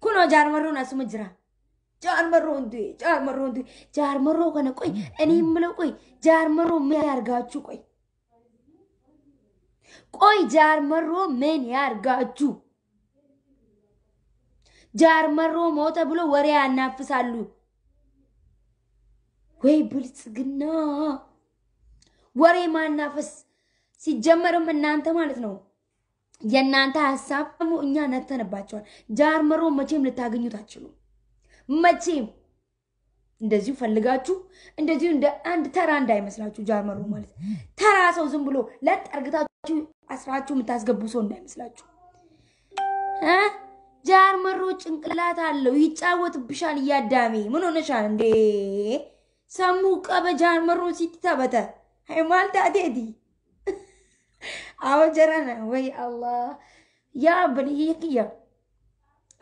Kunoo Jaarmarroon asuma jira. Jaarmarroon du'e, Jaarmarroon du'e, Jaarmarroo kana ቆይ እኔ የምለው ቆይ ጃርመሮ ምን ያርጋችሁ? ቆይ ቆይ ጃርመሮ ምን ያርጋችሁ? ጃርመሮ ሞተ ብሎ ወሬ ያናፍሳሉ ወይ? ብልጽግና ወሬ ማናፈስ ሲጀመርም እናንተ ማለት ነው። የእናንተ ሀሳብ ደግሞ እኛ ነክተንባቸዋል። ጃርመሮ መቼም ልታገኙት አትችሉም። መቼም እንደዚሁ ፈልጋችሁ እንደዚሁ እንደ አንድ ተራ እንዳይመስላችሁ። ጃርመሮ ማለት ተራ ሰው ዝም ብሎ ለጥ አርግታችሁ አስራችሁ የምታስገቡ ሰው እንዳይመስላችሁ እ ጃርመሮ ጭንቅላት አለው፣ ይጫወትብሻል። እያዳሜ ምን ሆነሻል እንዴ? ሰሙ ቀበ ጃርመሮ ሲቲ ተበተ ሃይማልታ ቴቲ አዎ ጀረነ ወይ አላህ ያ በልይክያ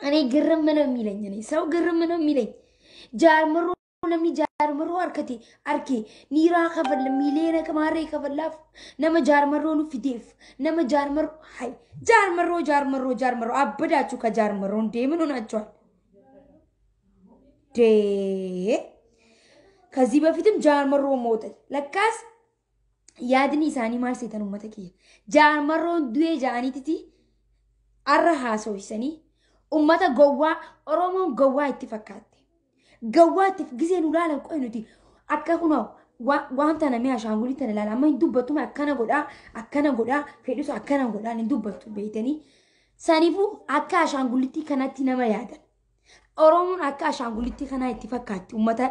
እኔ ግርም ነው የሚለኝ። እኔ ሰው ግርም ነው የሚለኝ። ጃርመሮ namni Jaarmarroo harkate arke niiraa kafalla miiliyoona kamaarree kafallaaf nama Jaarmarroo nu fideef nama Jaarmarroo hay Jaarmarroo Jaarmarroo Jaarmarroo አበዳችሁ ከጃርመሮ እንዴ ምን ሆናችኋል? ዴ ከዚህ በፊትም ጃርመሮ ሞተ ለካስ yaadni isaanii maal seetan uummata kiyya Jaarmarroon du'ee ja'aniititi arra haasofisanii ummata gowwaa Oromoon gowwaa itti fakkaatte. Gowwaa itti gisee nu laalan qoy nuti akka kunoo waan tana mi'a ashaangulii tana ilaala amma hin dubbattu akkana godhaa akkana godhaa fedhus akkana godhaa hin dubbattu beeytanii. Saniifuu akka ashaangulittii kanatti nama yaadan. Oromoon akka ashaangulittii kanaa itti fakkaatti ummata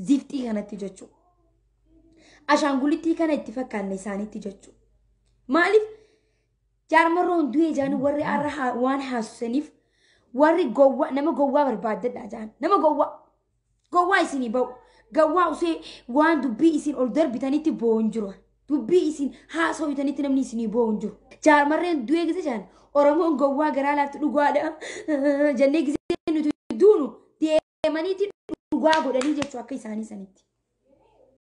zifxii kanatti jechuudha. Ashaangulittii kana itti fakkaanne isaanitti jechuudha. Maaliif Jaarmarroon du'ee jaanii warri har'a waan haasofsaniif warri gowwaa nama gowwaa barbaaddadha jaan nama gowwaa gowwaa isinii ba'u gowwaa usee waan dubbii isin ol darbitanitti boo'u hin jiru. Dubbii isin haasofitanitti namni isinii boo'u hin jiru. Jaarmarreen du'ee gise jaan Oromoon gowwaa garaa laafti dhugaadha jennee gisee nuti duunu deemaniiti dhugaa godhanii jechuu akka isaanii sanitti.